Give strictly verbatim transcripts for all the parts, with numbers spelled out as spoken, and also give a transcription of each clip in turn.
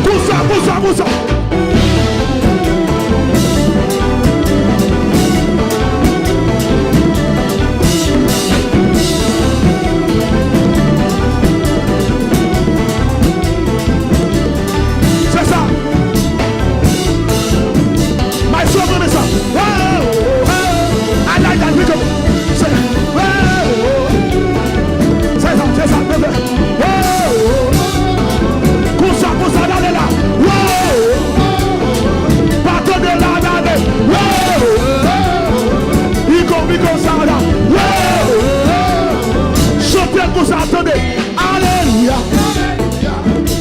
Konsa, konsa, konsa. Se sa. Maestro, mwen renmen sa. Wow, wow. Ay, ay, ay, pick up. Se, wow. Se sa, se sa, se sa. Wow. Konsa, konsa, gade la. Wow. Pa tande la, gade. Wow. Pick up, pick up, sa la. Wow. Chante konsa, tande. Alelouya.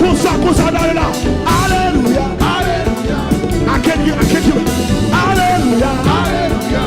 Konsa, konsa, gade la. Alelouya. Alelouya. I can't hear, I can't hear. Alelouya. Alelouya.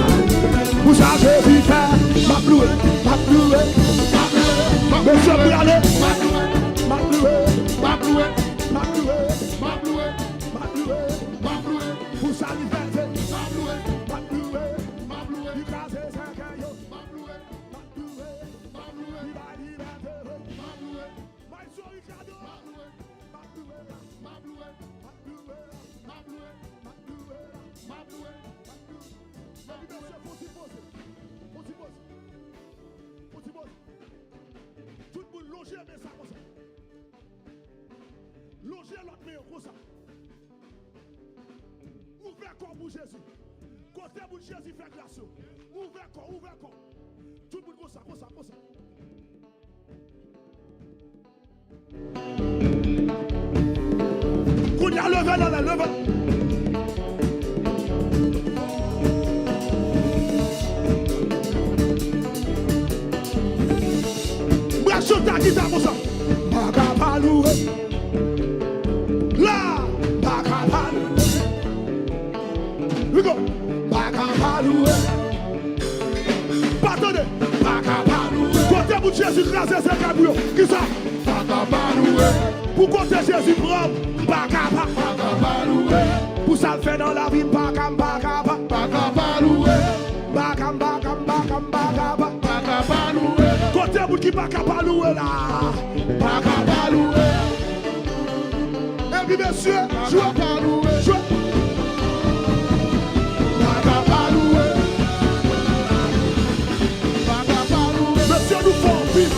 Pou sa Jezi fè, m ap louwe, m ap louwe, m ap louwe. Mesye, pou y ale. M ap louwe, m ap louwe, m ap louwe, m ap louwe, m ap louwe, m ap louwe. Pou sa li fè, m ap louwe, m ap louwe, m ap louwe. Li kraze sèkèy yo, m ap louwe, m ap louwe, m ap louwe. Li bay libète, m ap louwe. Maestro Ricardo. M ap louwe, m ap louwe, m ap louwe, m ap louwe, m ap louwe, m ap louwe, m ap louwe. Epi mesye, fon ti poze. Fon ti poze. Fon ti poze. Tout moun lonje men sa konsa. Lonje lòt men yo konsa. Ouvè kò w pou Jezi. Kote moun Jezi fè gras yo. Ouvè kò, ouvè kò. Tout moun konsa, konsa, konsa. Kounye a, leve nan lè, leve. Bra chante a gita konsa. M pa ka pa louwe. La, m pa ka pa louwe. We go. M pa ka pa louwe. Pa tande. M pa ka pa louwe. Kote bout Jezi kraze se kay pou yo. Kisa? M pa ka pa louwe. Pou kote Jezi pran m, m pa ka pa. M pa ka pa louwe. Pou sa l fè nan lavi m, m pa ka, m pa ka pa. M pa ka pa louwe. M pa ka, m pa ka, m pa ka, m pa ka pa. M pa ka pa louwe. Kote moun ki pa ka pa louwe la? M pa ka pa louwe. Epi mesye, jwe, jwe. Pa ka pa louwe. Pa ka pa louwe. Mesye, nou fò anpil.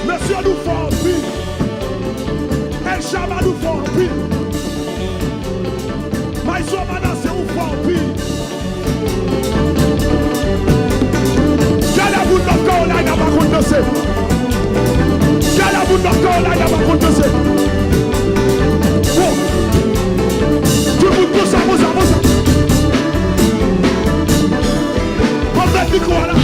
Mesye, nou fò anpil. El Shabba, nou fò anpil. Maestro Manasseh, ou fò anpil. Gade moun North Carolina pa konn danse. Gade moun North Carolina pa konn danse. Bon. Tout moun konsa, konsa, konsa. Bon, met mikwo a la.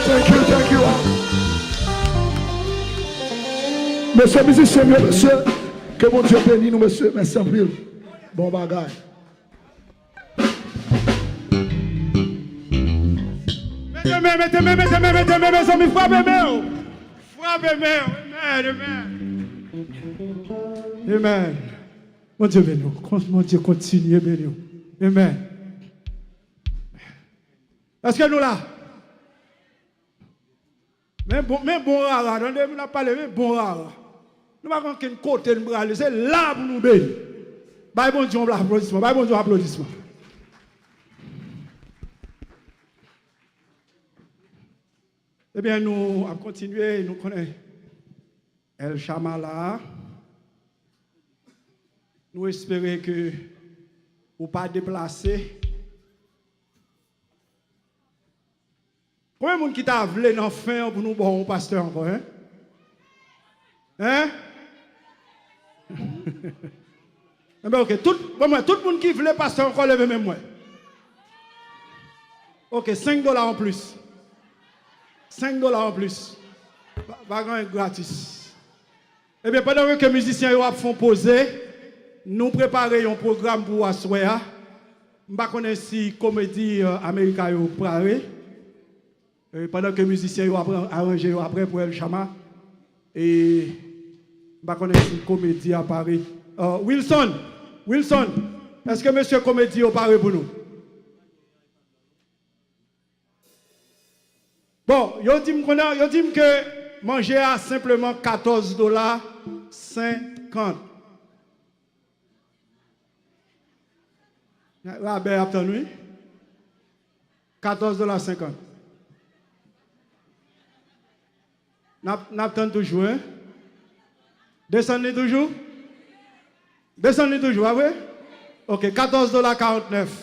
Thank you, thank you. Mesye mizisyen m yo, mesye, ke Bondye beni nou, mesye. Mèsi anpil. Bon bagay. Mete men, mete men, mete men, mete men, mezanmi, frape men yo. Frape men yo. Amen, amen. Amen. Bondye beni w. Kon-, Bondye kontinye beni w. Amen. Èske nou la? Men bon, men bon rara, tande, moun ap pale, men bon rara. Nou pa konn kenn kote n prale, se la pou nou beni. Bay Bondye yon aplodisman, bay Bondye yon aplodisman. Ebyen, nou ap kontinye, nou konnen El Chama la. Nou espere ke ou pa deplase. Konbyen moun ki ta vle nan fen an pou nou ba yon pastè ankò, en? En? Enben, ok. Tout, bon, mwen, tout moun ki vle pastè ankò, leve men mwen. Ok, senk dola anplis. Senk dola anplis. Pa, pa gen anyen gratis. Ebyen, pandan ke mizisyen yo ap fè yon poze, nou prepare yon pwogram pou aswè a. M pa konnen si Komedi, euh, America yo pare. E pandan ke mizisyen yo ap aranje yo apre pou El Chama. E m pa konnen si Komedi a pare. Euh, Wilson, Wilson, èske mesye Komedi yo pare pou nou? Bon, yo di m konnen, yo di m ke manje a senpleman katòz dola senkant. Rabè ap tann, wi. Katòz dola senkant. N ap, n ap tann toujou, en? Desann li toujou? Desann li toujou, pa vre? Ok, katòz dola karantnèf.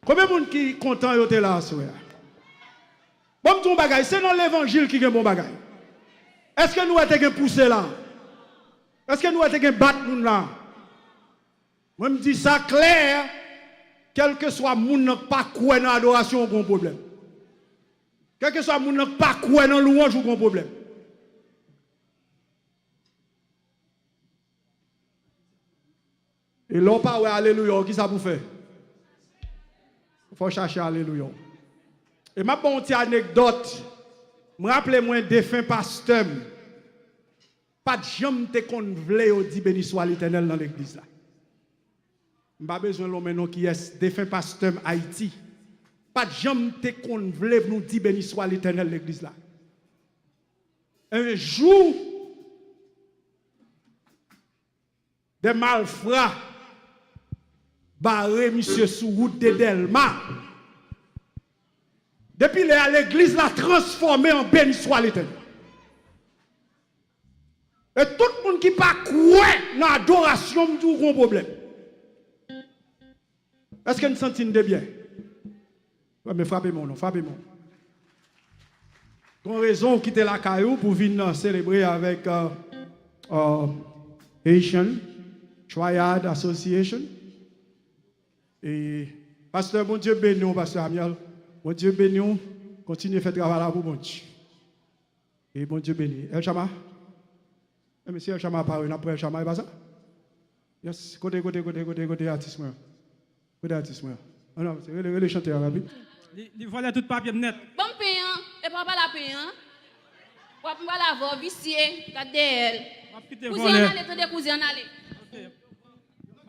Konbyen moun ki kontan yo te la aswè a? Ban m di yon bagay, se nan levanjil ki gen bon bagay. Èske nou wè te gen pouse la? Èske nou wè te gen bat moun la? Mwen, m di sa klè, kèlkeswa moun nan k pa kwè nan adorasyon, ou gen yon pwoblèm. Kèlkeswa moun nan k pa kwè nan lwanj, ou gen yon pwoblèm. E lè w pa wè alelouya w, kisa pou w fè? Fò w chache alelouya w. E m ap ba w yon ti anekdòt. M raple mwen defen pastè m. Pa t janm te konn vle yo di beni swa Letènèl nan legliz la. M pa bezwen lonmen non kiyès, defen pastè m Ayiti. Pa t janm te konn vle nou di beni swa Letènèl legliz la. Un jour, de malfra bare misye sou wout de Dèlma. Depi lè a, legliz la transfòme an beni swa Letènèl. E tout moun ki pa kwè nan adorasyon, m di w gon pwoblèm. Èske n santi n de byen? Wè, men frape men w non, frape men w. Gon rezon w kite lakay ou pou vin, euh, selebre avèk, euh, euh, Haitian Triad Association. E, pastè, Bondye beni w, pastè Amiel. Bondye beni w. Kontinye fè travay la pou Bondye. E Bondye beni. El Chama? E, men si El Chama pare, n ap pran El Chama, e pa sa? Yes. Kote, kote, kote, kote, kote atis mwen? Kote atis mwen? An avanse, rele, rele chantè a rapid. Li, li vòlè tout papye m nèt. Ban m pen an, epi w ap ba l a pen an. W ap m pale avè w, visye, gad dèyè l. W ap kite vòlè. Kouzen an ale, tande kouzen an ale. Ok.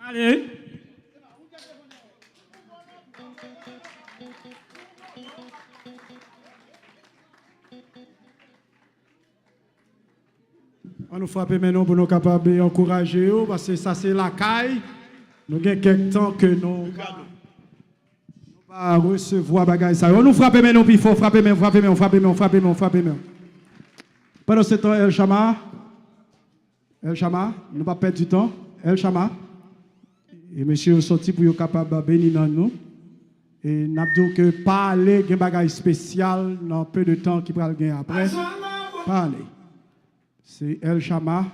M ale. An nou frape men nou pou nou kapab ankouraje yo, paske sa se lakay. Nou gen kèk tan ke nou, nou pa resevwa bagay sa yo. An nou frape men nou pi fò, frape men, frape men, frape men, frape men, frape men. Pandan se tan, El Chama, El Chama, nou pa pèdi tan. El Chama. E mesye yo sòti pou yo kapab beni nanm nou. E n ap di w ke pa ale, gen bagay espesyal nan peu de tan ki pral gen apre. Pa ale. Se El Chama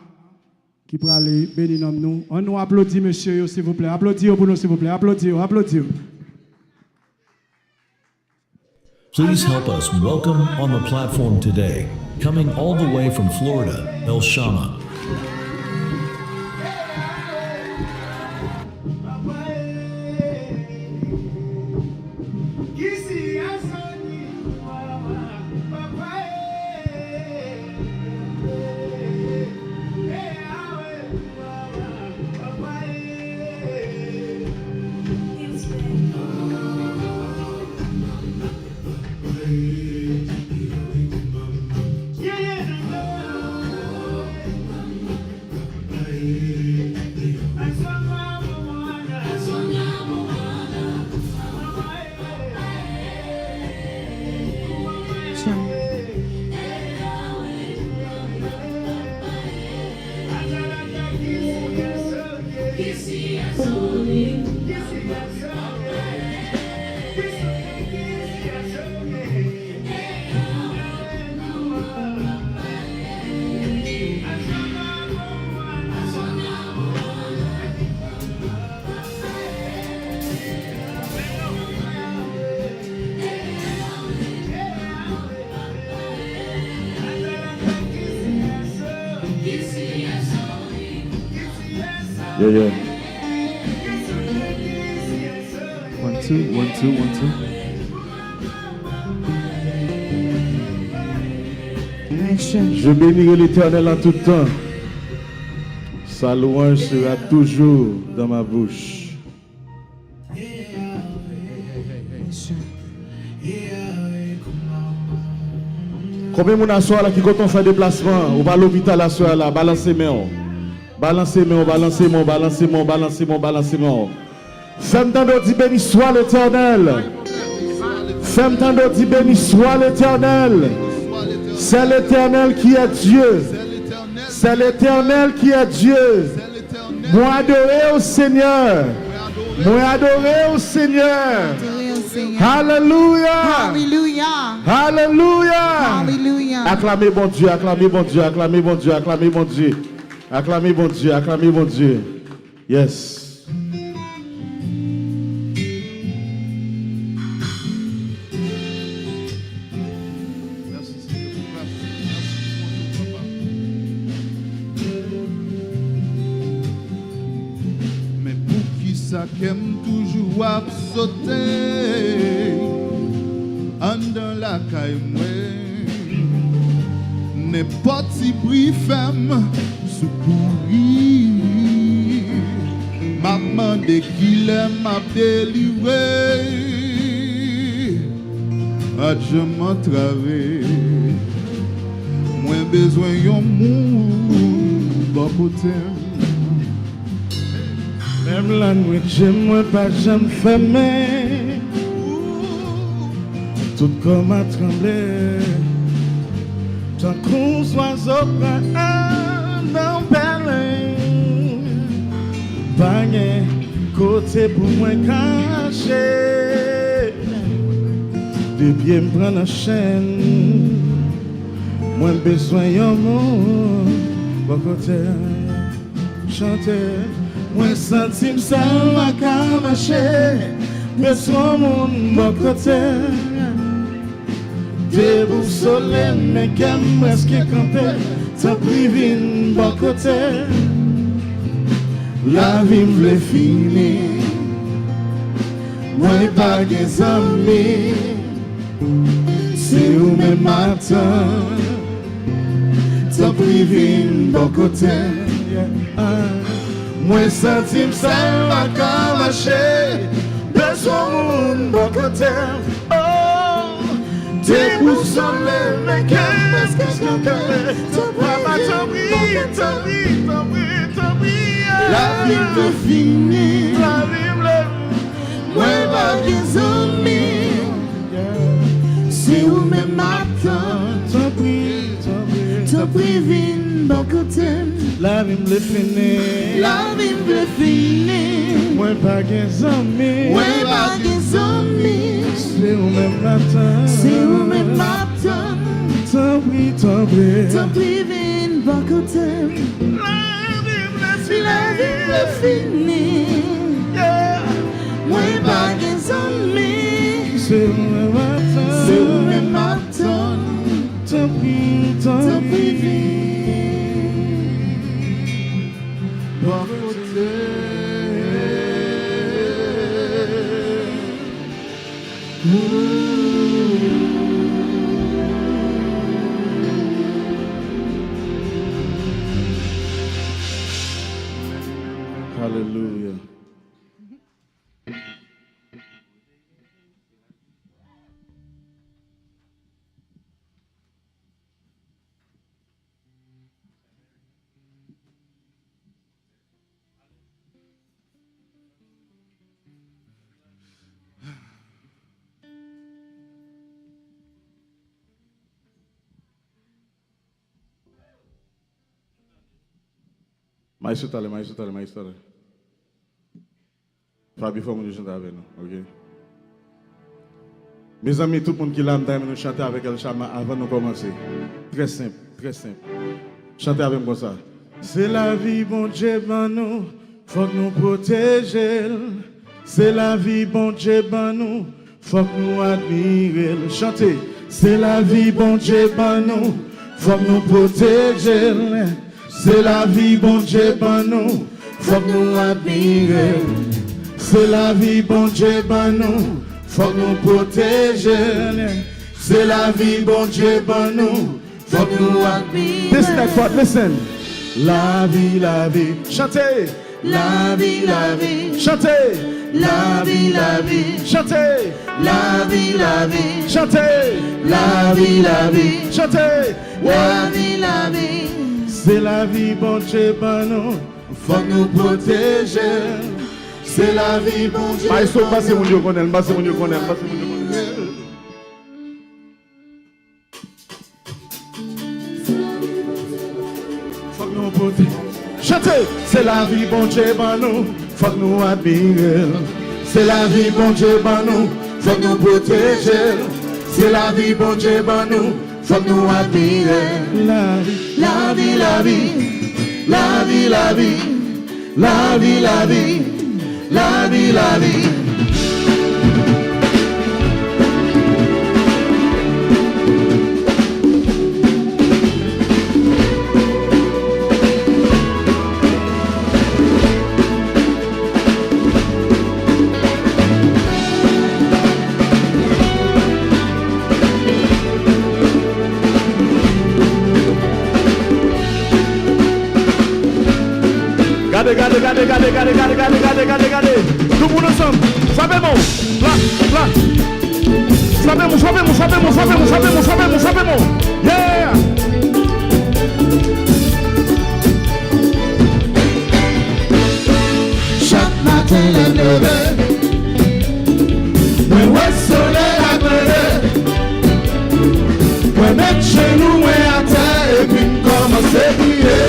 ki prale beni nanm nou. An nou aplodi mesye yo, silvouplè. Aplodi yo pou nou, silvouplè. Aplodi yo, aplodi yo. Please help us welcome on the platform today, coming all the way from Florida, El Shama. Yeah, yeah. One, two, one, two, one, two. Je bénirai l'Éternel en tout temps. Sa louange sera toujours dans ma bouche. Konbyen moun aswè a la ki kontan fè deplasman? Ou pa lopital aswè a la, balanse men w. Balanse men w, balanse men w, balanse men w, balanse men w, balanse men w. Fè m tande w di, béni soit l'Éternel. Fè m tande w di, béni soit l'Éternel. C'est l'Éternel qui est Dieu. C'est l'Éternel qui est Dieu. Mwen adore w, Senyè. Mwen adore w, Senyè. Adore w, Senyè. Alelouya. Alelouya. Alelouya. Alelouya. Aklame Bondye, aklame Bondye, aklame Bondye, aklame Bondye. Aklame Bondye, aklame Bondye. Yes. Mèsi, Senyè, pou gras ou. Mèsi pou kontou, papa. Men poukisa kè m toujou ap sote anndan lakay mwen? Nenpòt ti bri fè m sou kouri. M ap mande kilè m ap delivre. Pa janm antrave. Mwen bezwen yon moun bò kote m. Menm lannwit, je m mwen pa janm fèmen. Tout kò m ap tranble. Tankou zwazo pran anndan pèlen. Pa gen kote pou mwen kache. De pye m pran nan chenn. Mwen bezwen yon moun bò kote m. Chante. Mwen santi m sèl, m pa ka mache. Bezwen moun bò kote m. Debousole m, men kè m prèske kanpe. Tanpri vin bò kote m. Lavi m vle fini. Mwen pa gen zanmi. Se ou menm m ap tann. Tanpri vin bò kote m. Mwen santi m sèl, m pa ka mache. Bezwen moun bò kote m. Oh, debousole m, men kè m prèske kanpe. Papa, tanpri, tanpri, tanpri, tanpri. Lavi m vle fini. Lavi m vle Mwen pa gen zanmi. Se ou menm m ap tann. Tanpri, tanpri. Tanpri vin bò kote m. Lavi m vle fini. Lavi m vle fini. Mwen pa gen zanmi. Mwen pa gen zanmi. Se ou menm m ap tann. Se ou menm m ap tann. Tanpri, tanpri. Tanpri vin bò kote m. Lavi m vle fini. Lavi m vle fini. Yeah. Mwen pa gen zanmi. Se ou menm m ap tann. Se ou menm m ap tann. Tanpri, tanpri. Tanpri vin bò kote m. Alelouya. Maestro talè, maestro talè, maestro talè. Fabio, fò moun yo chante avè nou, oke? Mezanmi, tout moun ki la, m ta renmen nou chante avèk El Chama avan nou kòmanse. Trè senp, trè senp. Chante avè m konsa. Se lavi Bondye ban nou, fòk nou pwoteje l. Se lavi Bondye ban nou, fòk nou admire l. Chante. Se lavi Bondye ban nou, fòk nou pwoteje l. Se lavi Bondye ban nou, fòk nou admire l. Se lavi Bondye ban nou, fòk nou pwoteje l. Se lavi Bondye ban nou, fòk nou admire l. This next part, listen. Lavi, lavi. Chante. Lavi, lavi. Chante. Lavi, lavi. Chante. Lavi, lavi. Chante. Lavi, lavi. Chante. Lavi, lavi. Se lavi Bondye ban nou, fòk nou pwoteje l. Se lavi Bondye ban nou. Maestro, m panse moun yo konnen l, m panse moun yo konnen l, m panse moun yo konnen l. Fòk nou pwote-, chante! Se lavi Bondye ban nou, fòk nou admire l. Se lavi Bondye ban nou, fòk nou pwoteje l. Se lavi Bondye ban nou, fòk nou admire l. Lavi, lavi, lavi, lavi, lavi. Lavi, lavi, lavi, lavi. Gade, gade, gade. Tout moun ansanm. Frape men w. Fla, fla. Frape men w, frape men w, frape men w, frape men w, frape men w, frape men w. Yeah! Chak maten lè m leve, mwen wè solèy la klere. Mwen met jenou mwen atè epi m kòmanse priye.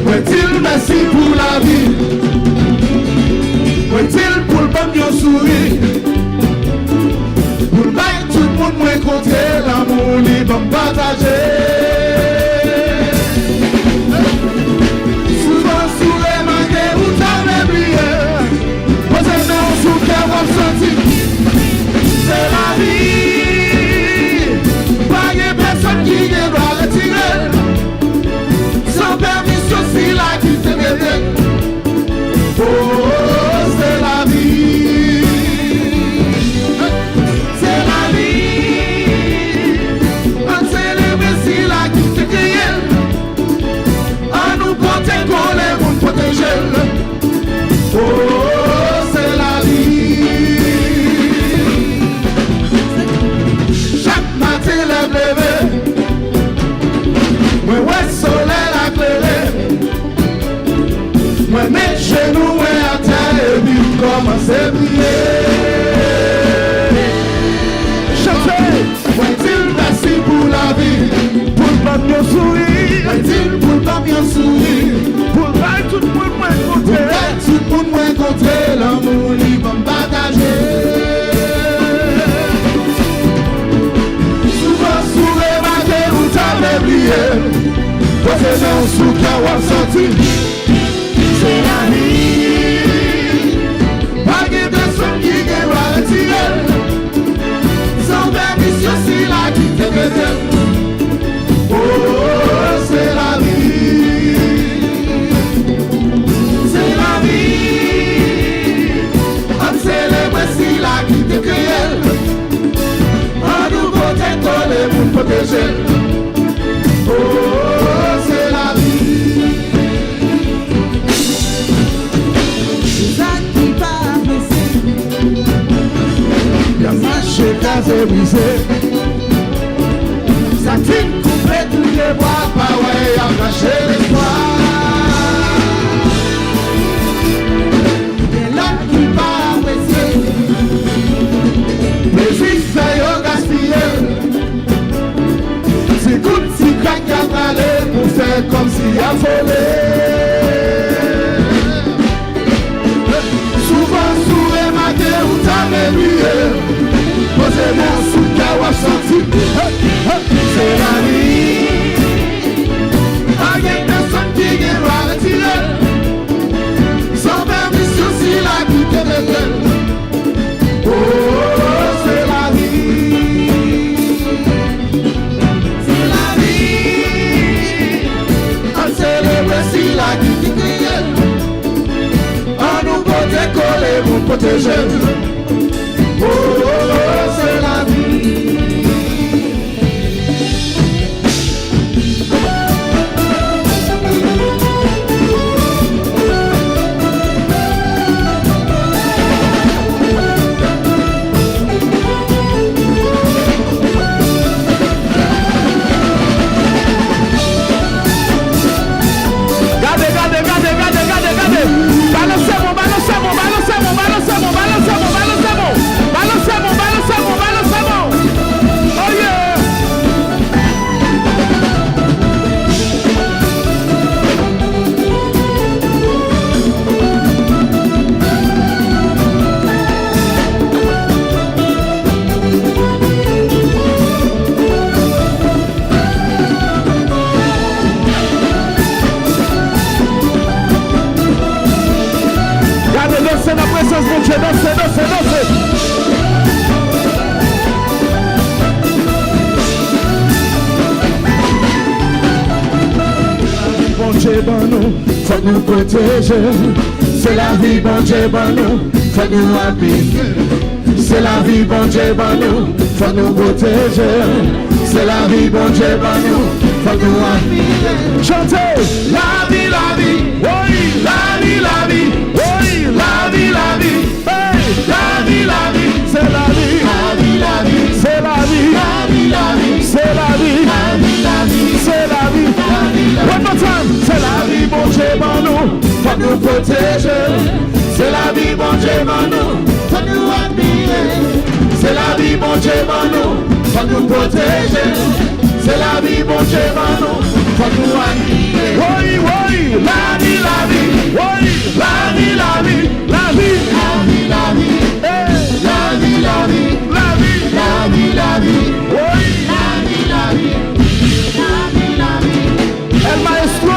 Mwen di l mèsi pou lavi. Mwen di l pou l ban m yon souri. Pou l bay tout moun mwen kontre lanmou li ban m pataje. Souvan si w remake ou ta vle bliye. Poze men w sou kè w ap santi. Se lavi. Pa gen pèsonn ki gen dwa retire l. San pèmisyon sila ki te mete l. Oh, se lavi. Se lavi. Ann selebre sila ki te kreye l. Ann nou pote kole moun pwoteje l. Oh, se lavi. Chak maten lè m leve, mwen wè solèy la klere. Mwen met jenou mwen atè epi m kòmanse priye. Chante! Mwen di l mèsi pou lavi. Pou l ban m yon souri. Mwen di l pou l ban m yon souri. Pou l bay tout moun mwen kontre. Pou l bay tout moun mwen kontre lanmou li ban m pataje. Souvan si w remake ou ta vle bliye. Poze men w sou kè w ap santi. Se lavi. Pa gen pèsonn ki gen dwa retire l. San pèmisyon sila ki te mete l. Oh, se lavi. Se lavi. Ann selebre sila ki te kreye l. Ann nou pote kole moun pwoteje l. Oh, se lavi. Sa ki pa apresye, y ap mache kraze brize. Sa ki koupe tout pye bwa pa wè, y ap rache lespwa. Gen lòt ki pa apresye plezi fè yo gaspiye. Ti kout, ti krak y ap rale pou fè kòmsi y ap vole. Souvan si w remake ou ta vle bliye. Poze men w sou kè w ap santi. Se lavi. Pa gen pèsonn ki gen dwa retire l. San pèmisyon sila ki te mete l. Oh, se lavi. Se lavi. Pwoteje m. Oh, oh, oh, se lavi. Gade, gade, gade, gade, gade, gade. Balanse bon, balanse bon, balanse bon, balanse bon, balanse bon, balanse bon. Balanse bon, balanse bon, balanse bon. Oh yeah. Gade, danse nan prezans Bondye, danse, danse, danse. Bondye ban nou, fòk nou pwoteje l. Se lavi Bondye ban nou, fòk nou admire l. Se lavi Bondye ban nou, fòk nou pwoteje l. Se lavi Bondye ban nou, fòk nou admire l. Chante! Lavi, lavi, woy, lavi, lavi, woy, lavi, lavi. Hey! Lavi, lavi, se lavi. Lavi, lavi, se lavi. Lavi, lavi, se lavi. Lavi, lavi, se lavi. Lavi, lavi. One more time. Se lavi Bondye ban nou, fòk nou pwoteje l. Se lavi Bondye ban nou, fòk nou admire l. Se lavi Bondye ban nou, fòk nou pwoteje l. Se lavi Bondye ban nou, fòk nou admire l. Woy, woy, lavi, lavi, woy, lavi, lavi. Lavi. Lavi, lavi. Hey. Lavi, lavi. Lavi. Lavi, lavi. Woy. Lavi, lavi. Lavi, lavi. El Maestro.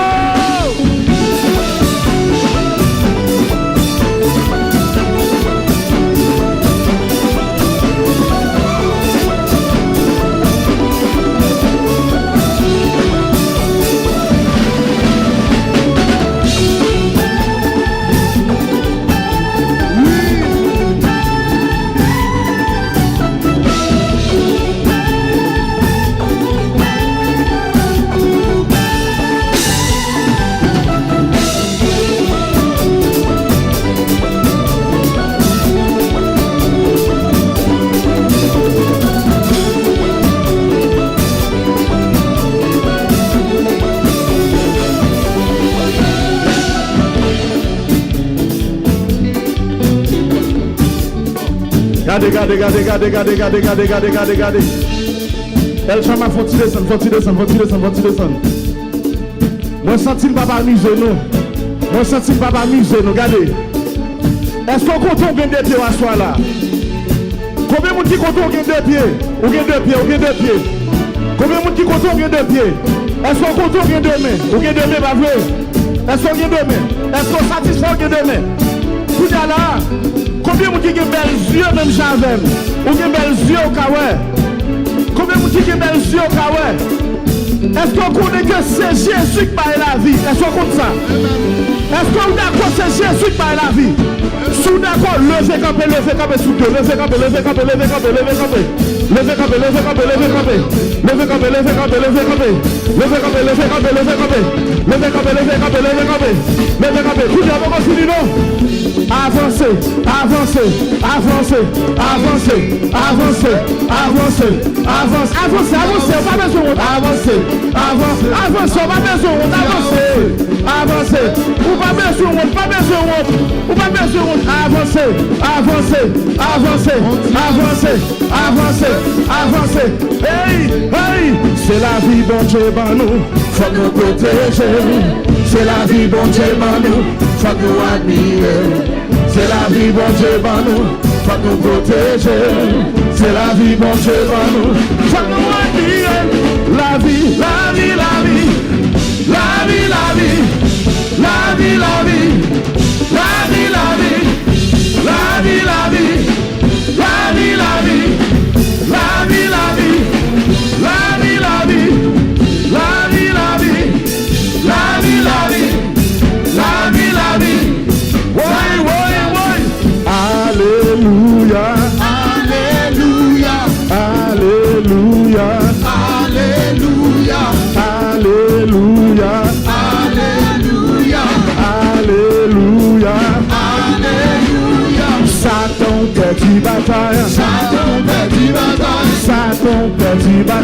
Gade, gade, gade. El Chama, fò ti desann, fò ti desann, fò ti desann, fò ti desann. Mwen santi m p ap amize nou. Mwen santi m p ap amize nou. Gade. Èske w kontan w gen de pye w aswè a la? Konbyen moun ki kontan w gen de pye? Ou gen de pye, ou gen de pye. Konbyen moun ki kontan w gen de pye? Èske w kontan w gen de men? Ou gen de men, pa vre? Èske w gen de men? Èske w satisfè w gen de men? Kounye a la, konbyen moun ki gen bèl zye menm jan avè m? Ou gen bèl zye, ou ka wè. Konbyen moun ki gen bèl zye, ou ka wè? Èske w konnen ke se Jezi k bay lavi? Èske w konn sa? Èske w dakò se Jezi k bay lavi? Si w dakò, leve kanpe, leve kanpe, souple. Leve kanpe, leve kanpe, leve kanpe, leve kanpe. Leve kanpe, leve kanpe, leve kanpe. Leve kanpe, leve kanpe, leve kanpe. Leve kanpe, leve kanpe, leve kanpe. Leve kanpe, leve kanpe, leve kanpe. Leve kanpe. Kounye a poko fini non. Avanse, avanse, avanse, avanse, avanse, avanse, avanse, avanse, avanse, ou pa bezwen wont, avanse, avanse, avanse, ou pa bezwen wont, avanse, avanse, ou pa bezwen wont, pa bezwen wont, ou pa bezwen wont, avanse, avanse, avanse, avanse, avanse, avanse, hey, hey, se lavi Bondye ban nou, fòk nou pwoteje l, se lavi Bondye ban nou, fòk nou admire l. Se lavi Bondye ban nou, fòk nou pwoteje l. Se lavi Bondye ban nou, fòk nou admire l. Lavi, lavi, lavi. Lavi, lavi. Lavi, lavi. Lavi, lavi. Lavi, lavi. Lavi, lavi. Lavi, lavi. Lavi, lavi. Lavi, lavi. Lavi, lavi. Lavi, lavi. Woy, woy, woy.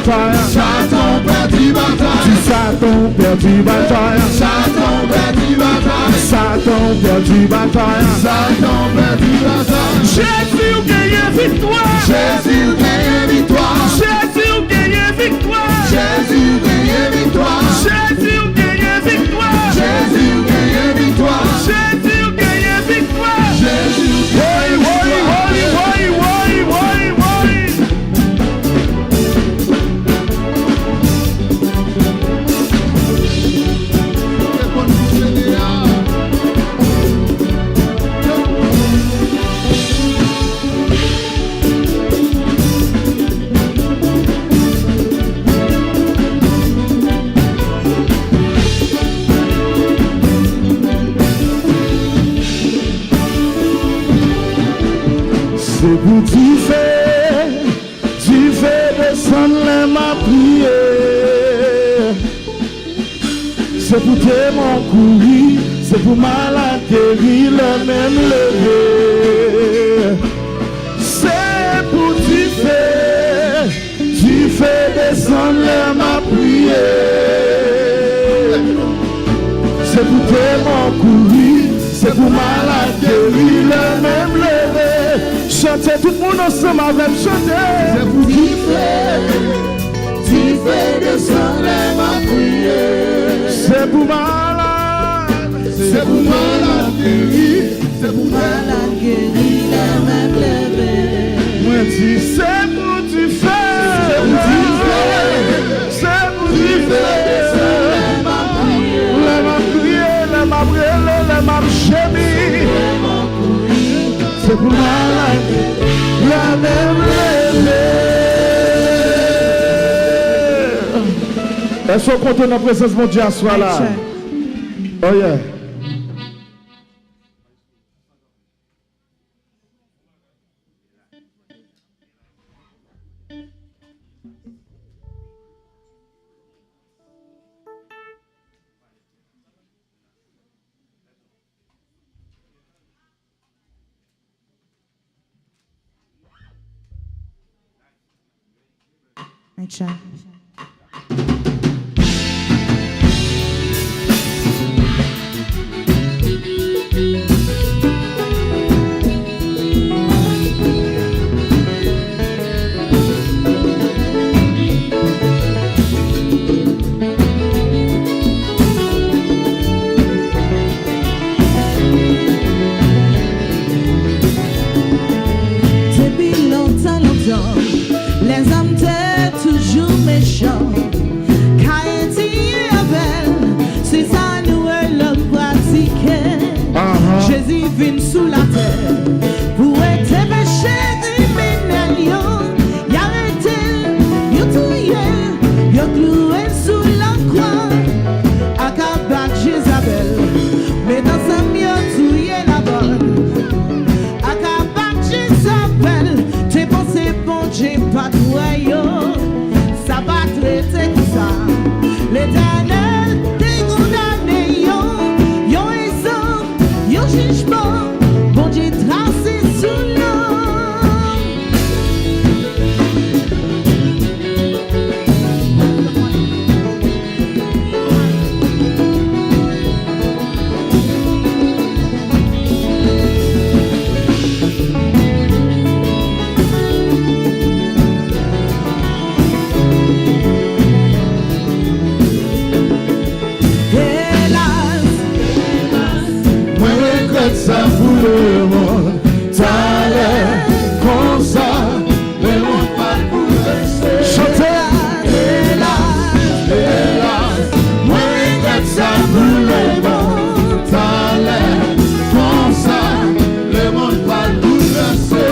Satan pèdi batay. Di Satan pèdi batay. Satan pèdi batay. Satan pèdi batay. Satan pèdi batay. Jezi ou genyen viktwa. Jezi ou genyen viktwa. Jezi ou genyen viktwa. Jezi ou genyen viktwa. Jezi ou genyen viktwa. Jezi ou genyen viktwa. Jezi ou genyen viktwa. Jezi ou genyen viktwa. Woy, woy, woy, woy, woy, woy, woy. Se pou dife, dife desann lè m ap priye. Se pou demon kouri, se pou malad geri lè men m leve. Se pou dife, dife desann lè m ap priye. Se pou demon kouri, se pou malad geri lè men m leve. Chante, tout moun ansanm avè m, chante. Se pou dife, dife desann lè m ap priye. Se pou malad, se pou malad geri, se pou malad geri lè men m leve. Mwen di, se pou dife, se pou dife, se pou dife desann lè m ap priye. Lè m ap priye, lè m ap rele, lè m ap jemi. Se pou malad leve. Èske w kontan nan prezans Bondye aswè la? Oh yeah. Acha. Depi lontan, lontan, lèzòm te toujou mechan. Kayen tiye Abèl, se sa nou wè lòm pratike. Jezi vin sou latè pou wete peche kriminèl yo. Y arete l, yo touye l, yo klouwe l sou lakwa. Akab ak Jezabèl met ansanm, yo touye Nabòt. Akab ak Jezabèl te panse Bondye pa t wè yo. Sa pa t rete konsa. Letènèl te kondane yo. Yon egzanp, yon jijman Bondye trase sou lòm. Elas, mwen regrèt sa pou lemonn. Talè konsa, lemonn pral boulvèse. Chante a. Elas, elas, mwen regrèt sa pou lemonn. Talè konsa, lemonn pral boulvèse.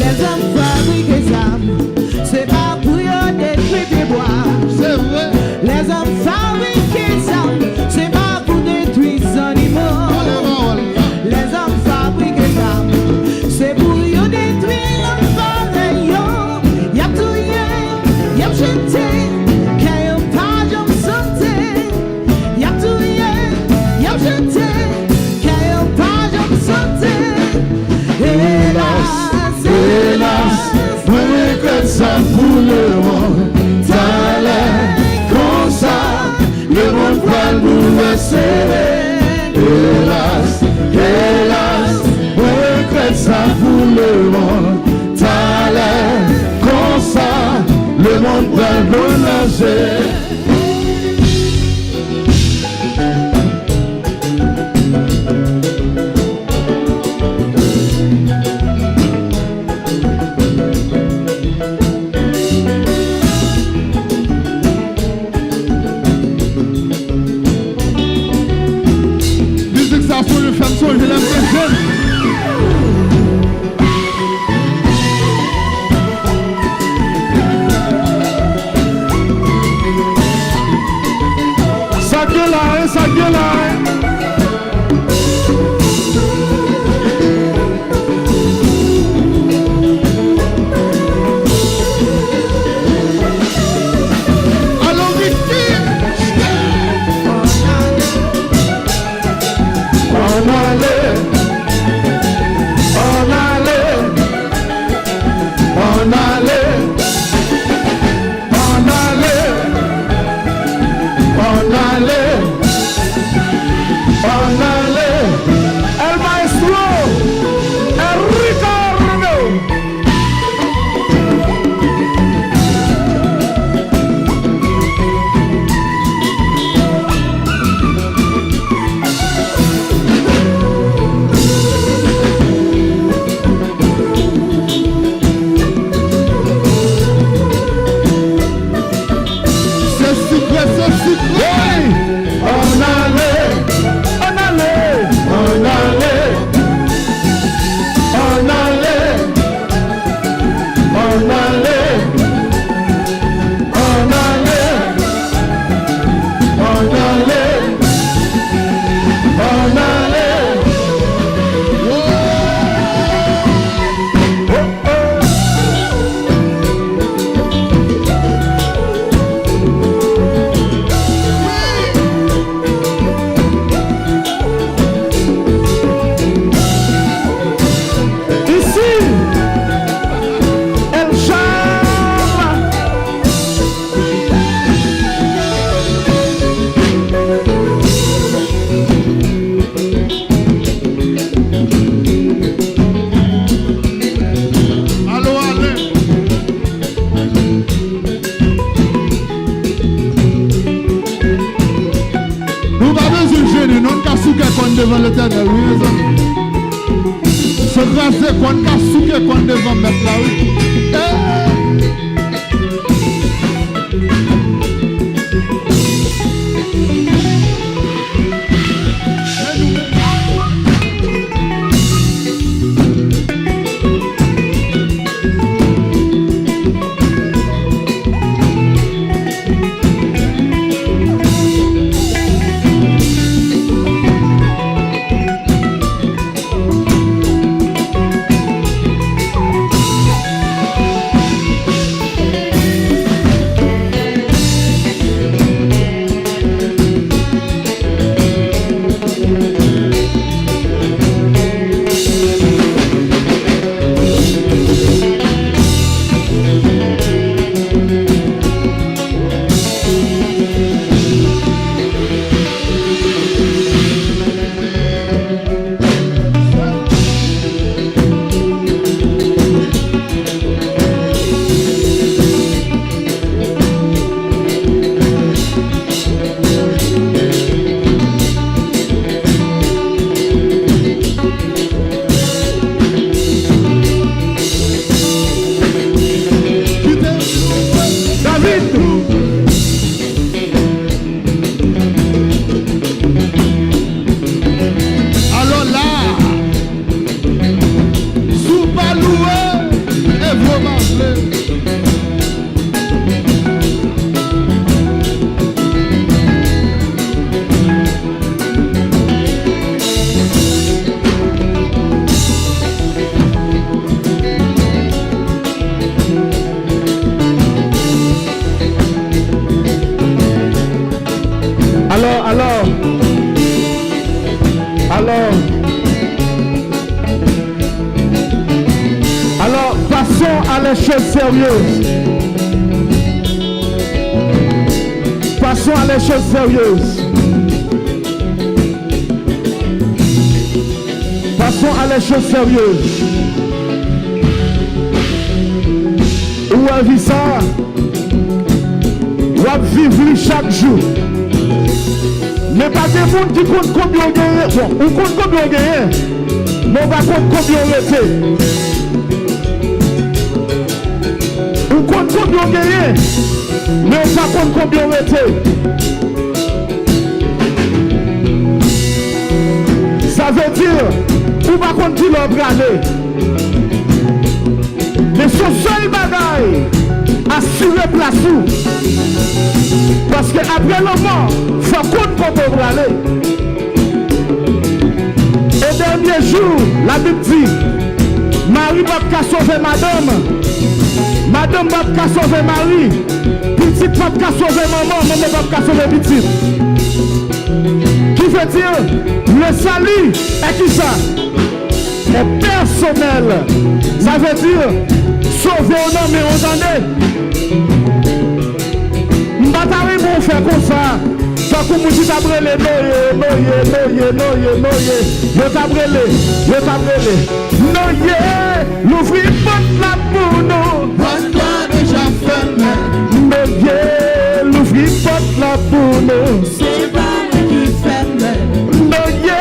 Lèzòm fabrike zam, se pa pou yo detwi pyebwa. Se vre. Lèzòm fabrike zam, se pa pou detwi zannimo. Pale pawòl. Lèzòm fabrike zam, se pou yo detwi lòm parèy yo. Y ap touye, y ap jete, kè yo pa janm sote. Y ap touye, y ap jete, kè yo pa janm sote. Elas, elas, mwen regrèt sa pou lemonn. Ann ale. Mizik sa sonje, fè m sonje lè m te jèn. Sa k gen la, en? Sa k gen la, en? Alò, Ricky! Ann ale, ann ale, ann ale, ann ale, ann ale, ann ale. El maestro, el Ricardo. Se sikre, se sikre! Ann ale, ann ale, ann ale, ann ale, ann ale, ann ale, ann ale, ann ale. Isi, El Cham. Alo, Alen. Nou pa bezwen jennen, non, n ka souke kò n devan Letènèl, wi, mezanmi. Se kraze kò n ka souke kò n devan Mèt la, wi. Eh! David! Alò la, si w pa louwe, Evo pa vle. Alò, alò, alò, alò, passons à les choses sérieuses. Passons à les choses sérieuses. Passons à les choses sérieuses. Ou wè vi sa? Viv li chak jou. Men pa gen moun ki konn konbyen w genyen. Bon, ou konn konbyen w genyen, men w pa konn konbyen w rete. Ou konn konbyen w genyen, men w pa konn konbyen w rete. Sa vle di, ou pa konn kilè w prale. Men se yon sèl bagay, asire plas ou. Paske apre lanmò, fò w konn kote w prale. O dènye jou, Labib di, mari p ap ka sove madanm, madanm p ap ka sove mari, pitit p ap ka sove manman, manman p ap ka sove pitit. Ki vle di, le salut, e kisa? Mwen pèsonèl. Sa vle di, sove w nan men w, tande. M pa ta renmen w fè konsa. Tankou moun ki t ap rele Noye, Noye, Noye, Noye, Noye. Yo t ap rele, yo t ap rele. Noye, louvri pòt la pou nou. Pòt la deja fèmen. Noye, louvri pòt la pou nou. Se pa mwen ki fèmen. Noye,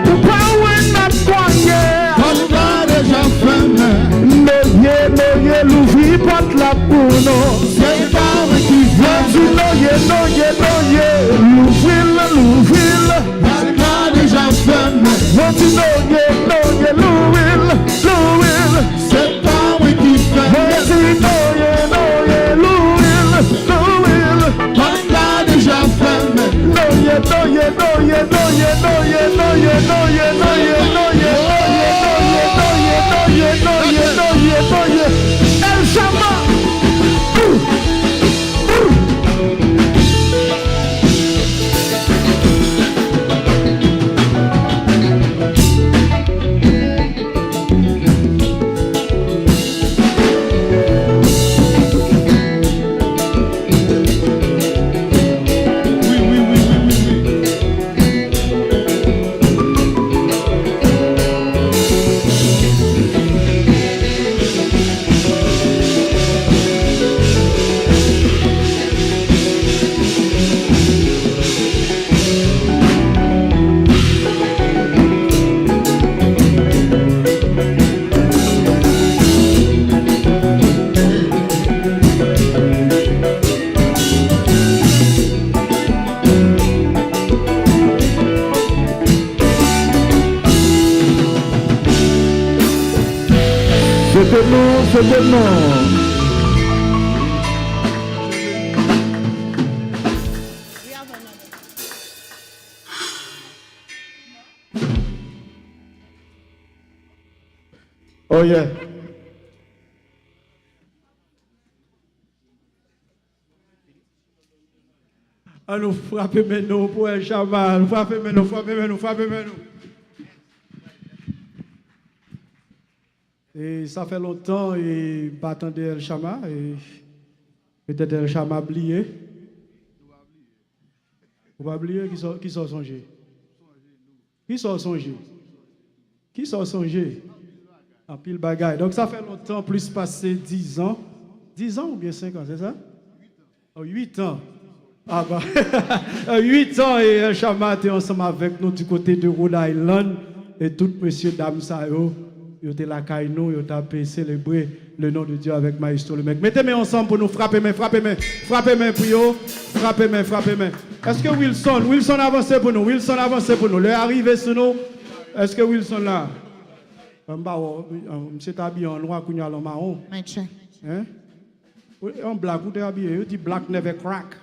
ou pa wè n ap kònye. Pòt la deja fèmen. Noye, Noye, louvri pòt la pou nou. Se pa mwen ki fèmen. Mwen di Noye, Noye, Noye, louvri l, louvri l. Pòt la deja fèmen. Mwen di Noye, Noye, louvri l, louvri l. Se pa mwen ki fèmen. Mwen di Noye, Noye, louvri l, louvri l. Pòt la deja fèmen. Noye, Noye, Noye, Noye, Noye, Noye, Noye, Noye, Noye, Noye, Noye, Noye, Noye, Noye, Noye, Noye, Noye. El Chama. Ouh. Ouh. Se te nou, se te nou. Oh yeah. An nou frape men nou pou El Chama. Frape men nou, frape men nou, frape men nou. E sa fè lontan e m pa tande El Chama. E petèt El Chama bliye. Ou pa bliye, kisa, kisa w sonje? Kisa w sonje? Kisa w sonje? Anpil bagay. Donk, sa fè lontan, plis pase diz an. Diz an oubyen senk an, se sa? Oh, uit an. Ah, ba. Uit an, e El Chama te ansanm avèk nou du côté de Rhode Island. E tout mesye dam sa yo, yo te lakay nou, yo t ap selebre le nom de Dieu avec Maestro Lemec. Mete men ansanm pou nou frape men, frape men, frape men pou yo. Frape men, frape men. Èske Wilson, Wilson avanse pou nou, Wilson avanse pou nou. Lè a rive sou nou. Èske Wilson la? M pa wè, misye t abiye an nwa, kounye a l an mawon. Hein? An black, ou te abiye, yo di black never crack.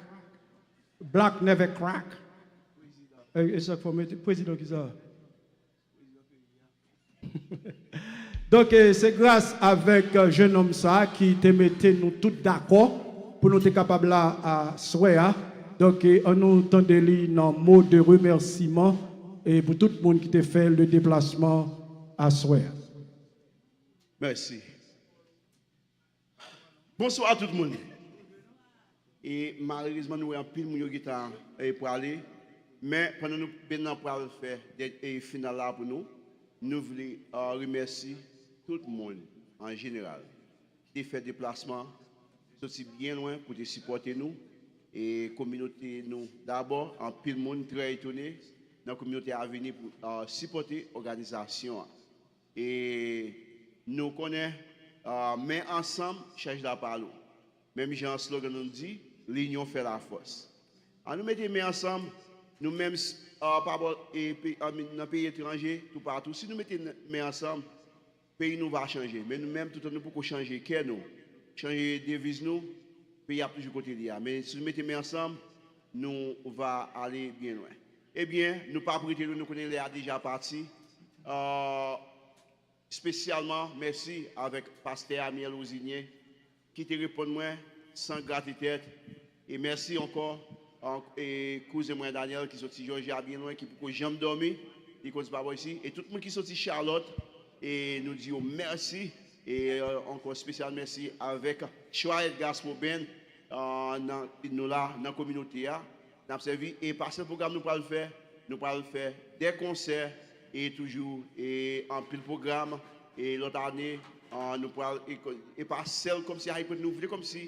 Black never crack. E, e sa k fè w mete prezidan kisa? Donk, e, se gras avèk, e, jennonm sa a ki te mete nou tout dakò pou nou te kapab la aswè a. Donk, e, ann nou tande li nan mo de remèsiman e pou tout moun ki te fè le deplasman aswè a. Mèsi. Bonswa tout moun. E malerezman, nou wè anpil moun yo gentan, e, prale. Men pandan nou, Benan pral fè dè-, e, final la pou nou, nou vle, a, remèsye tout moun an jeneral ki te fè deplasman, soti byen lwen pou te sipòte nou. e kominote nou dabò, anpil moun trè etone nan kominote a vini pou, a, sipòte òganizasyon an. E nou konnen, a, men ansanm, chèch la pa lou. Menm jan slogan nou di, linyon fè lafòs. An nou mete men ansanm, nou menm, a, pa bò, e, pe-, a, nan peyi etranje, toupatou, si nou mete men ansanm, peyi nou va chanje. Men nou menm, toutan nou poko chanje kè nou, chanje deviz nou, peyi ap toujou kote li a. Men si nou mete men ansanm, nou va ale byen lwen. Ebyen, nou p ap rete lwen, nou konnen lè a deja pati. A, espesyalman, mèsi avèk pastè Amiel Rosinien, ki te reponn mwen san grate tèt. E mèsi ankò, an-, e kouzen mwen Daniel ki soti Jòjya byen lwen, ki poko janm dòmi, li konn se pa bò isi. E tout moun ki soti Charlotte, e nou di yo mèsi. E, e, ankò espesyal mèsi avèk Chwa Edgaspo Band, a, nan, nou la nan kominote a. N ap sèvi, e pa sèl pwogram nou pral fè, nou pral fè de konsè, e toujou, e anpil pwogram, e lòt ane, a, nou pral, e, e pa sèl kòmsi a, e nou vle kòmsi,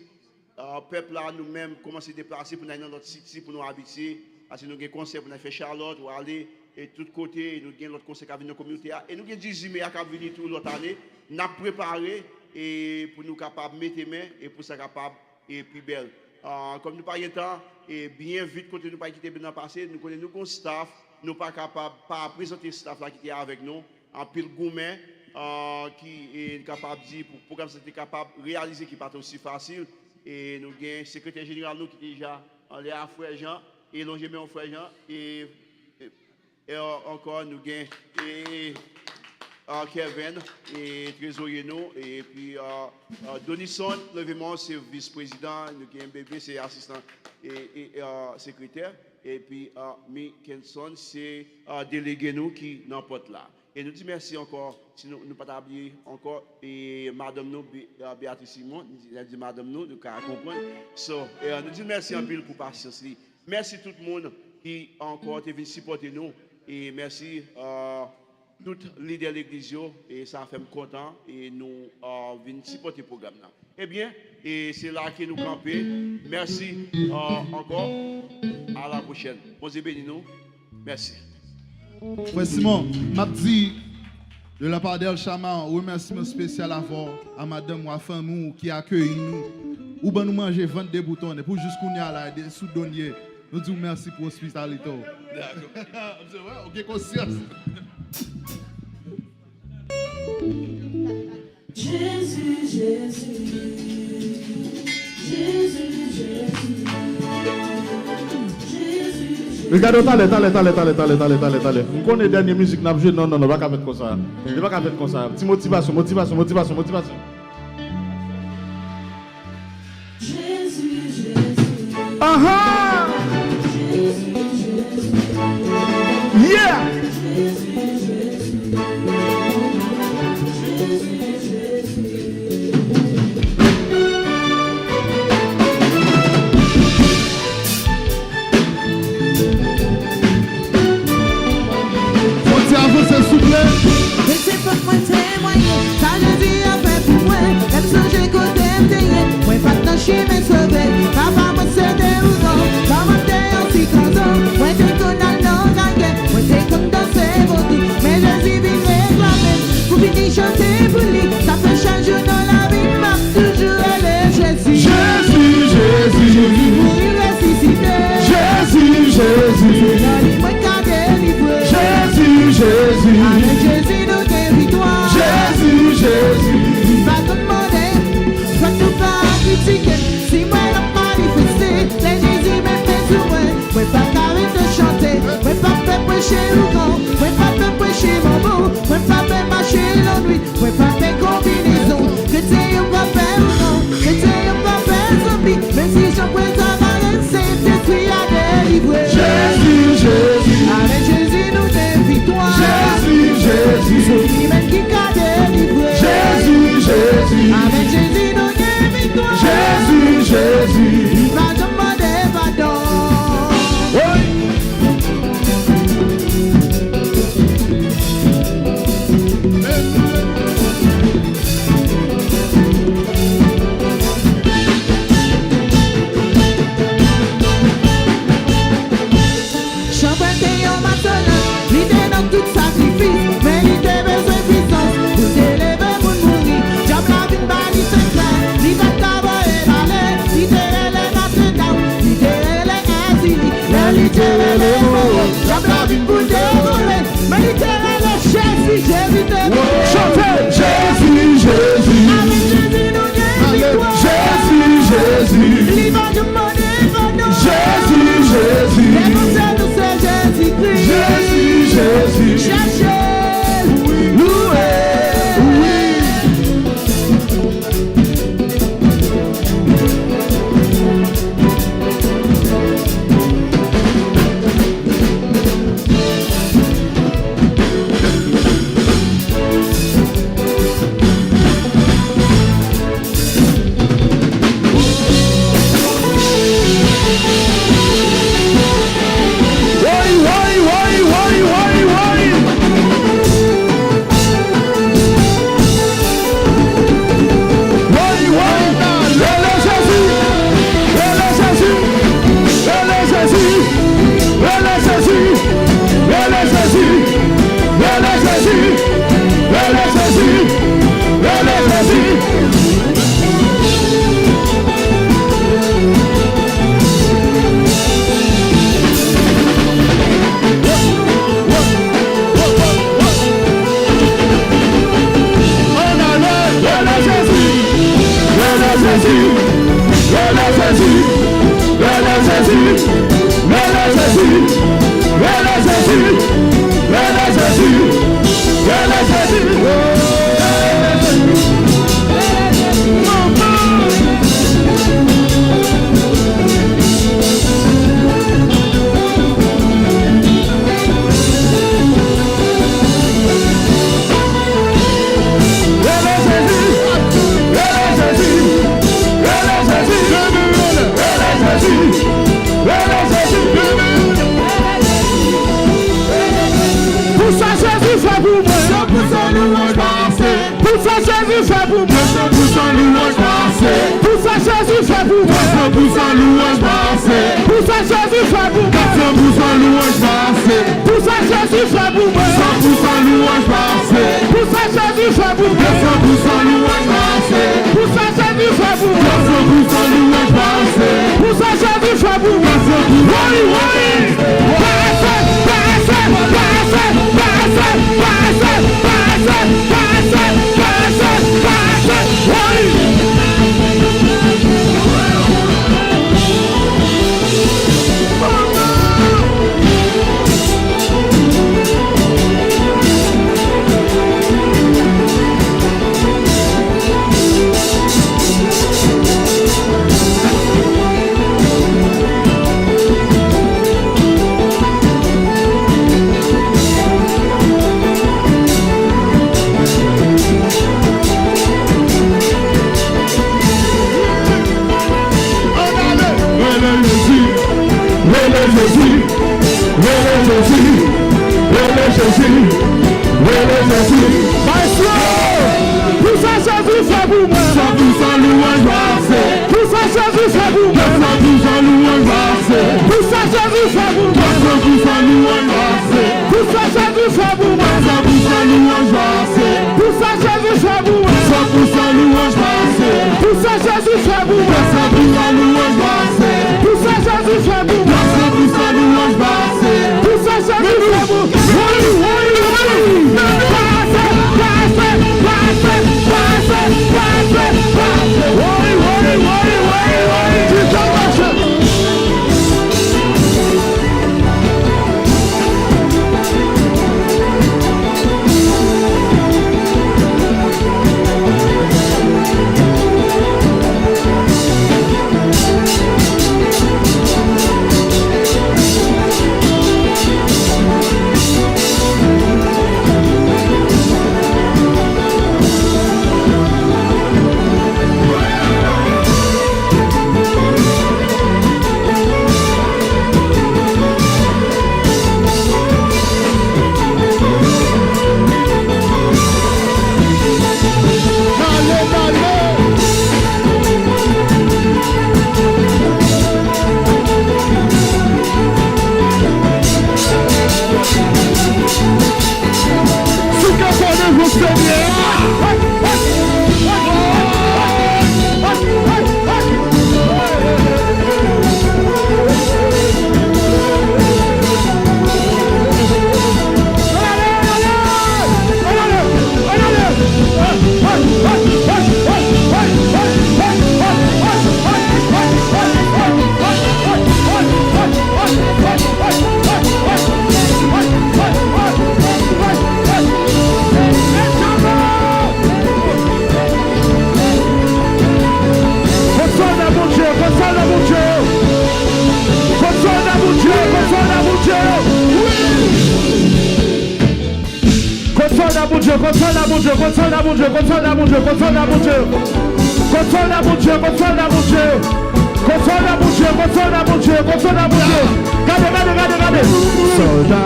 a, pèp la, nou menm, kòmanse deplase pou n al nan lòt siti, pou nou abitye, paske nou gen konsè pou n al fè Charlotte, ou ale, e tout kote, e nou gen lòt konsè k ap vin nan kominote a, e nou gen dizuit me a k ap vini tou lòt ane, n ap prepare, e pou nou kapab mete men, e pou sa kapab e pi bèl. A, kòm nou pa gen tan, e byen vit kote nou pa kite byen nan pase, nou konnen nou gon staff, nou pa kapab pa prezante staff la ki te avèk nou, anpil goumen, a, ki, e, kapab di pou pwogram sa te kapab reyalize ki pa t osi fasil, e nou gen sekretè jeneral nou ki deja anlè a, frè Jean, e lonje men w, frè Jean, e, e, E, a, ankò, nou gen, e, a, Kevin, e, trezorye nou, epi, a, a, Donison, leve men w, se vis prezidan, nou gen Bebe, se asistan, e, e, a, sekretè, epi, a, Mickenson, se, a, delege nou ki nan pòt la. E nou di mèsi ankò, si nou, nou pa ta bliye ankò, e, madanm nou, Be-, a, Beatrice Simon, nou di, nou di madanm nou, nou ka konprann. So, e, nou di mèsi anpil pou pasyans li. Mèsi tout moun ki ankò te vin sipòte nou. E mèsi, a, tout lidè legliz yo. E sa fè m kontan. E nou, a, vin sipòte pwogram nan. Ebyen, e se la ke nou kanpe. Mèsi, a, ankò. A la pwochèn. Bondye beni nou. Mèsi. Frè Simon, m ap di, de la part d'El Chama, yon remèsiman espesyal avè w, a madanm ou, a fanmi w ki akeyi nou. Ou ban nou manje vant de bouton, epi w jis kounye a la, de sou do n ye. Nou di w mèsi pou ospitalite w. Dakò. Ou gen konsyans. Jezi, Jezi, Jezi, Jezi, Jezi. Ricardo, talè, talè, talè. M konnen dènye mizik n ap jwe, non, non, non, pa ka fèt konsa. Li pa ka fèt konsa. Ti motivasyon, motivasyon, motivasyon, motivasyon. Aha! Yeah! Fò ti avanse, souple. Mete pòt mwen temwaye, sa Jezi a fè pou mwen. Lè m sonje kote m te ye, mwen pa t nan chimen sove. Papa mwen se te ou non, kòman m te yon ti kanzo. Mwen te konn al nan lagè, mwen te konn danse vodou. Men Jezi vin reklame m, pou vini chante pou li. Sa fè chak jou nan lavi m, m ap toujou rele Jezi. Jezi, Jezi. Jezi mouri, resisite. Jezi, Jezi. Se nan li mwen ka delivre. Jezi, Jezi. Avèk Jezi nou gen viktwa. Jezi, Jezi. Li pa konn mande, fòk nou pa kritike. Si mwen ap manifeste, lè Jezi met men sou mwen, mwen pa ka rete chante. Mwen pa fè preche ougan, mwen pa fè preche manbo, mwen pa fè mache lannwit. Mwen pa fè konbinezon, kretyen yo pa fè ougan, kretyen yo pa fè zanmi, menm si jan pwenta malè, Sentespri a delivre. Jezi, Jezi. Avèk Jezi nou gen viktwa. Jezi, Jezi. Se li menm ki ka delivre. Jezi, Jezi. Avèk Jezi nou gen viktwa. Jezi, Jezi. Li pa janm mande padon. Woy! Louanj pa ase. Pou sa Jezi fè pou mwen. San pou san louanj pa ase. Pou sa Jezi fè pou mwen. San pou san louanj pa ase. Pou sa Jezi fè pou mwen. San pou san louanj pa ase. Pou sa Jezi fè pou mwen. San pou san louanj pa ase. Woy, woy. Pa ase, pa ase, pa ase, pa ase, pa ase, pa ase, pa ase, pa ase, pa ase, woy. Ann ale! Rele Jezi! Rele Jezi! Rele Jezi! Rele Jezi! Rele Jezi! Maestro! Pou sa Jezi fè pou mwen. San pou san louanj pa ase. Pou sa Jezi fè pou mwen. San pou san louanj pa ase. Pou sa Jezi fè pou mwen. San pou san louanj pa ase. Pou sa Jezi fè pou mwen. San pou san louanj pa ase. Pou sa Jezi fè pou mwen. San pou san louanj pa ase. Pou sa Jezi fè pou mwen. San pou san louanj pa ase. Pou sa Jezi fè pou mwen. San pou san louanj pa ase. Pou sa Jezi fè pou mwen. Woy, woy, woy. Pa ase, pa ase, pa ase, pa ase, pa ase, pa ase. Woy, woy, woy, woy, woy. Ki sa mache? Pale, pale. Souke kò devan Senyè a. Kot sòlda Bondye yo? Kot sòlda Bondye yo? Kot sòlda Bondye yo? Kot sòlda Bondye yo? Kot sòlda Bondye yo? Kot sòlda Bondye yo? Kot sòlda Bondye yo? Kot sòlda Bondye yo? Kot sòlda Bondye yo? Kot sòlda Bondye yo? Kot sòlda Bondye yo? Kot sòlda Bondye yo? Gade, gade, gade, gade. Sòlda,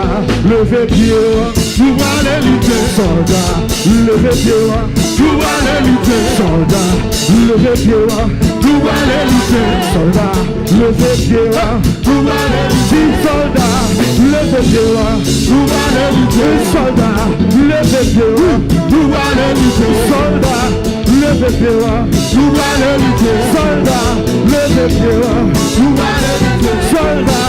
leve pye w. Nou prale lite. Sòlda, leve pye w. Nou prale lite. Sòlda, leve pye w. Nou prale lite. Sòlda, leve pye w. Nou prale lite. Sòlda, leve pye w. Nou prale lite. Sòlda, leve pye w. Nou prale lite. Sòlda, leve pye w. Nou prale lite. Sòlda, leve pye w. Nou prale lite. Sòlda,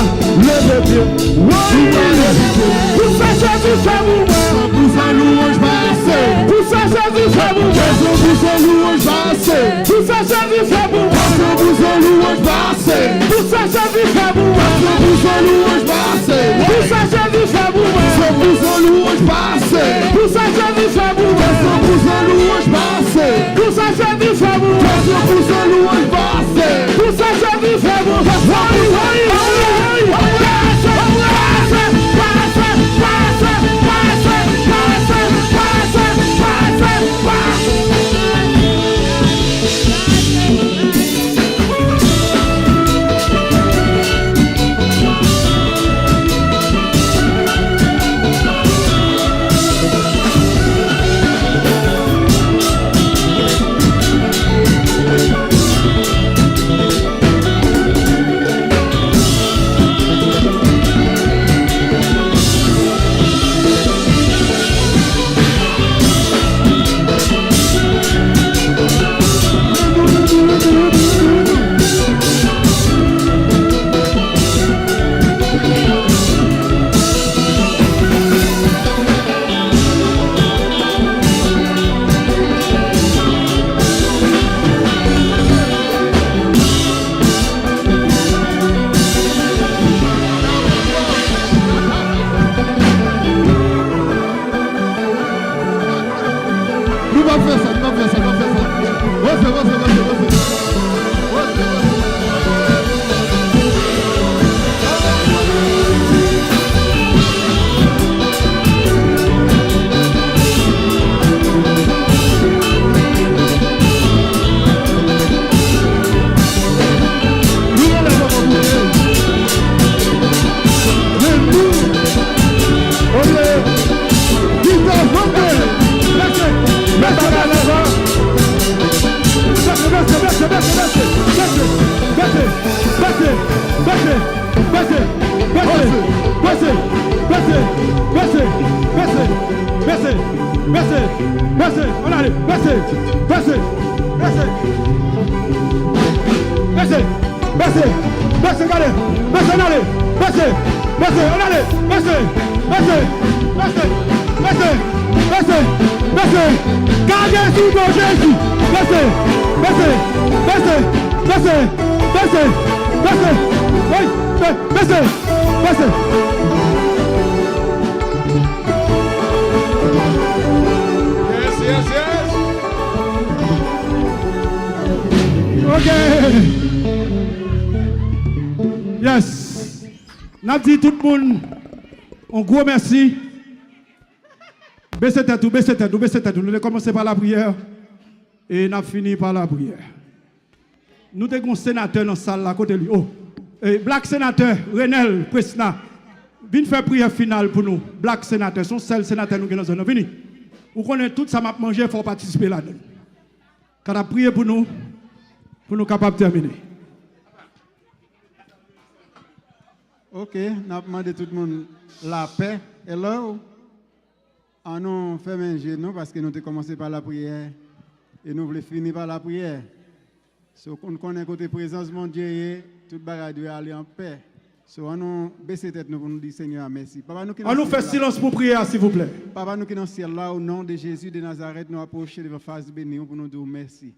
leve pye w. Nou prale lite. Pou sa Jezi fè pou mwen. San pou san louanj pa ase. Pou sa Jezi fè pou mwen. San pou san louanj pa ase. Pou sa Jezi fè pou mwen. San pou san louanj pa ase. Pou sa Jezi fè pou mwen. San pou san louanj pa ase. Pou sa Jezi fè pou mwen. San pou san louanj pa ase. Pou sa Jezi fè pou mwen. San pou san louanj pa ase. Pou sa Jezi fè pou mwen. San pou san louanj pa ase. Pou sa Jezi fè pou mwen. Woy, woy, woy, woy. Pase, pase, pase. Bese, bese, bese. Bese, bese, bese, gade. Bese, n ale. Bese, bese, n ale. Bese, bese, bese, bese, bese, bese. Gade sou do Jezi. Bese, bese, bese, bese, bese, bese. Ey, be-, bese, bese. Yes, yes, yes. Ok. Yes. N ap di tout moun yon gwo mèsi. Bese tèt ou, bese tèt ou, bese tèt ou. Nou te kòmanse pa lapriyè e n ap fini pa lapriyè. Nou te gen yon senatè nan sal la, kote li? Oh, eh, Black Senatè Renel Presna, vin fè priyè final pou nou. Black Senatè, se yon sèl senatè nou gen nan zòn nan. Vini. Ou konnen tout sa m ap manje, fò w patisipe ladan l. Ka n ap priye pou nou, pou nou kapab tèmine. Ok, n ap mande tout moun lapè. Hello. An nou fèmen je nou, paske nou te kòmanse pa lapriyè e nou vle fini pa lapriyè. So, nou konnen kote prezans Bondye ye, tout bagay dwe ale an pè. So, an nou bese tèt nou pou nou di Senyè a mèsi. Papa nou ki nan An nou fè syèl la. Silans pou priyè a, silvouplè. Papa nou ki nan syèl la, o non de Jezi de Nazarèt, nou apwoche devan fas beni w pou nou di w mèsi.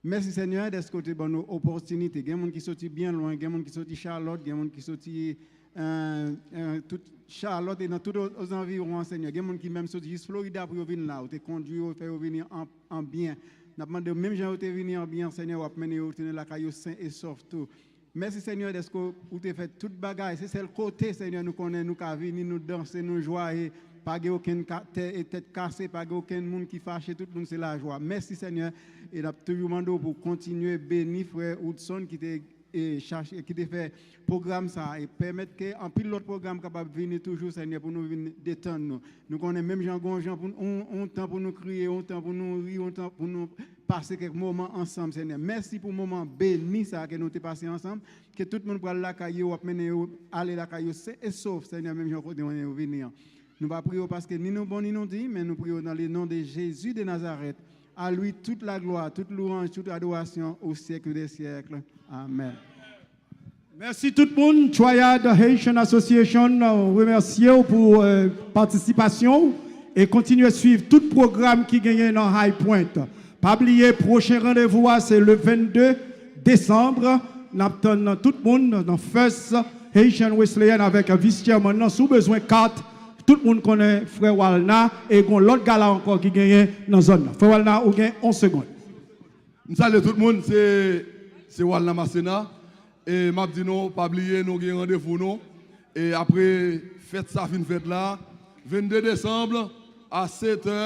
Mèsi, Senyè, dèske w te ban nou opòtinite. Gen moun ki soti byen lwen, gen moun ki soti Chalòt, gen moun ki soti, eh, eh, tout Chalòt e nan tout o-, ozanviwon an, Senyè. Gen moun ki menm soti jis Florida pou yo vin la. Ou te kondwi yo, fè yo vini an, an byen. N ap mande w, menm jan yo te vini an byen, Senyè, w ap mennen yo tounen lakay yo sen e sòf tou. Mèsi, Senyè, dèske w te fè tout bagay. Se sèl kote, Senyè, nou konnen nou ka vini, nou danse, nou jwaye. Pa gen okenn ka-, tè-, e tèt kase, pa gen okenn moun ki fache, tout moun se lajwa. Mèsi, Senyè, e n ap toujou mande w pou w kontinye beni frè Woodson ki te, e, chache, ki te fè pwogram sa a, e pèmèt ke anpil lòt pwogram kapab vini toujou, Senyè, pou nou vin detann nou. Nou konnen menm jan gon jan pou n-, on, on tan pou nou kriye, on tan pou nou ri, on tan pou nou pase kèk moman ansanm, Senyè. Mèsi pou moman beni sa a ke nou te pase ansanm. Ke tout moun pral lakay yo, w ap mennen yo ale lakay yo sen e sof, Senyè, menm jan kote w mennen yo vini an. Nou pa priye w paske ni nou bon ni nou diy, men nou priye w dans le nom de Jésus de Nazareth. À lui toute la gloire, toute louange, toute adoration au siècle des siècles. Amen. Mèsi tout moun. Triad Haitian Association, euh, remèsye w pou, euh, patisipasyon w e kontinye swiv tout pwogram ki genyen nan High Point. Pa bliye, pwochen randevou a se le vennde desanm. N ap tann tout moun nan First Haitian Wesleyan avèk vis chairman nan. Si w bezwen kat, tout moun konnen frè Walna e gon lòt gala ankò ki genyen nan zòn nan. Frè Walna, ou gen yon segonn. M salye tout moun, se, se Walna Masséna. E m ap di nou, pa bliye, nou gen randevou nou. E apre fèt sa fin fèt la, vennde desanm, a sèt è,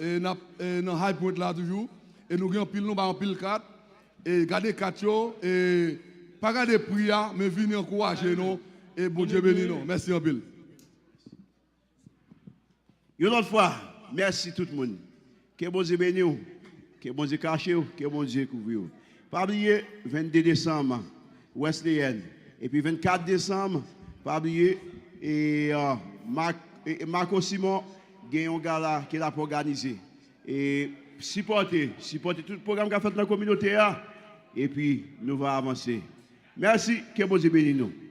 e n ap, e nan High Point la toujou. E nou gen anpil, nou bay anpil kat. E gade kat yo, e pa gade pri a, men vini ankouraje nou. E Bondye beni nou. Mèsi anpil. Yon lòt fwa, mèsi tout moun. Ke Bondye beni w, ke Bondye kache w, ke Bondye kouvri w. Pa bliye, vennde desanm, Wesleyan. Epi vennkat desanm, pa bliye, e, a, Mak-, e, e Marco Simon gen yon gala ke l ap òganize. E sipòte, sipòte tout pwogram k ap fèt nan kominote a. Epi nou va avanse. Mèsi, ke Bondye beni nou.